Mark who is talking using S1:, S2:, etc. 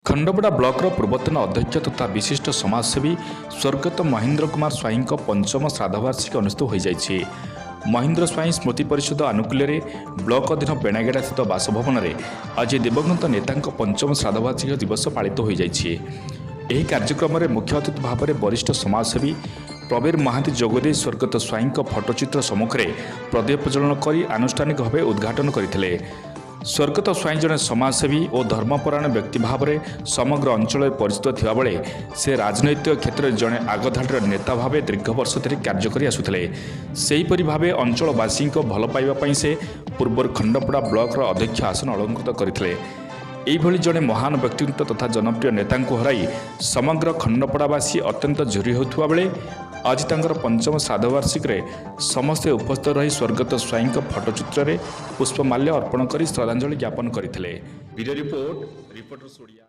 S1: ଖଣ୍ଡପଡ଼ା ବ୍ଲକର ପୂର୍ବତନ ଅଧ୍ୟକ୍ଷ ତଥା ବିଶିଷ୍ଟ ସମାଜସେବୀ ସ୍ୱର୍ଗତ ମହେନ୍ଦ୍ର କୁମାର ସ୍ୱାଇଁଙ୍କ ପଞ୍ଚମ ଶ୍ରାଦ୍ଧବାର୍ଷିକୀ ଅନୁଷ୍ଠିତ ହୋଇଯାଇଛି। ମହେନ୍ଦ୍ର ସ୍ୱାଇଁ ସ୍ମୃତି ପରିଷଦ ଆନୁକୂଲ୍ୟରେ ବ୍ଲକ ଅଧୀନ ବେଣାଗେଡ଼ାସ୍ଥିତ ବାସଭବନରେ ଆଜି ଦିବଂଗତ ନେତାଙ୍କ ପଞ୍ଚମ ଶ୍ରାଦ୍ଧବାର୍ଷିକୀ ଦିବସ ପାଳିତ ହୋଇଯାଇଛି। ଏହି କାର୍ଯ୍ୟକ୍ରମରେ ମୁଖ୍ୟ ଅତିଥି ଭାବରେ ବରିଷ୍ଠ ସମାଜସେବୀ ପ୍ରବୀର ମହାନ୍ତି ଯୋଗଦେଇ ସ୍ୱର୍ଗତ ସ୍ୱାଇଁଙ୍କ ଫଟୋଚିତ୍ର ସମ୍ମୁଖରେ ପ୍ରଦୀପ ପ୍ରଜ୍ୱଳନ କରି ଆନୁଷ୍ଠାନିକ ଭାବେ ଉଦ୍ଘାଟନ କରିଥିଲେ। ସ୍ୱର୍ଗତ ସ୍ୱାଇଁ ଜଣେ ସମାଜସେବୀ ଓ ଧର୍ମପରାୟଣ ବ୍ୟକ୍ତି ଭାବରେ ସମଗ୍ର ଅଞ୍ଚଳରେ ପରିଚିତ ଥିବାବେଳେ ସେ ରାଜନୈତିକ କ୍ଷେତ୍ରରେ ଜଣେ ଆଗଧାଡ଼ିର ନେତା ଭାବେ ଦୀର୍ଘ ବର୍ଷ ଧରି କାର୍ଯ୍ୟ କରି ଆସୁଥିଲେ। ସେହିପରି ଭାବେ ଅଞ୍ଚଳବାସୀଙ୍କ ଭଲ ପାଇବା ପାଇଁ ସେ ପୂର୍ବରୁ ଖଣ୍ଡପଡ଼ା ବ୍ଲକର ଅଧ୍ୟକ୍ଷ ଆସନ ଅଳଙ୍କୃତ କରିଥିଲେ। ଏଇଭଳି ଜଣେ ମହାନ ବ୍ୟକ୍ତିତ୍ୱ ତଥା ଜନପ୍ରିୟ ନେତାଙ୍କୁ ହରାଇ ସମଗ୍ର ଖଣ୍ଡପଡ଼ାବାସୀ ଅତ୍ୟନ୍ତ ଝୁରି ହେଉଥିବା ବେଳେ ଆଜି ତାଙ୍କର ପଞ୍ଚମ ଶ୍ରାଦ୍ଧବାର୍ଷିକୀରେ ସମସ୍ତେ ଉପସ୍ଥିତ ରହି ସ୍ୱର୍ଗତ ସ୍ୱାଇଁଙ୍କ ଫଟୋଚିତ୍ରରେ ପୁଷ୍ପମାଲ୍ୟ ଅର୍ପଣ କରି ଶ୍ରଦ୍ଧାଞ୍ଜଳି ଜ୍ଞାପନ କରିଥିଲେ। Bureau report, reporters Odia.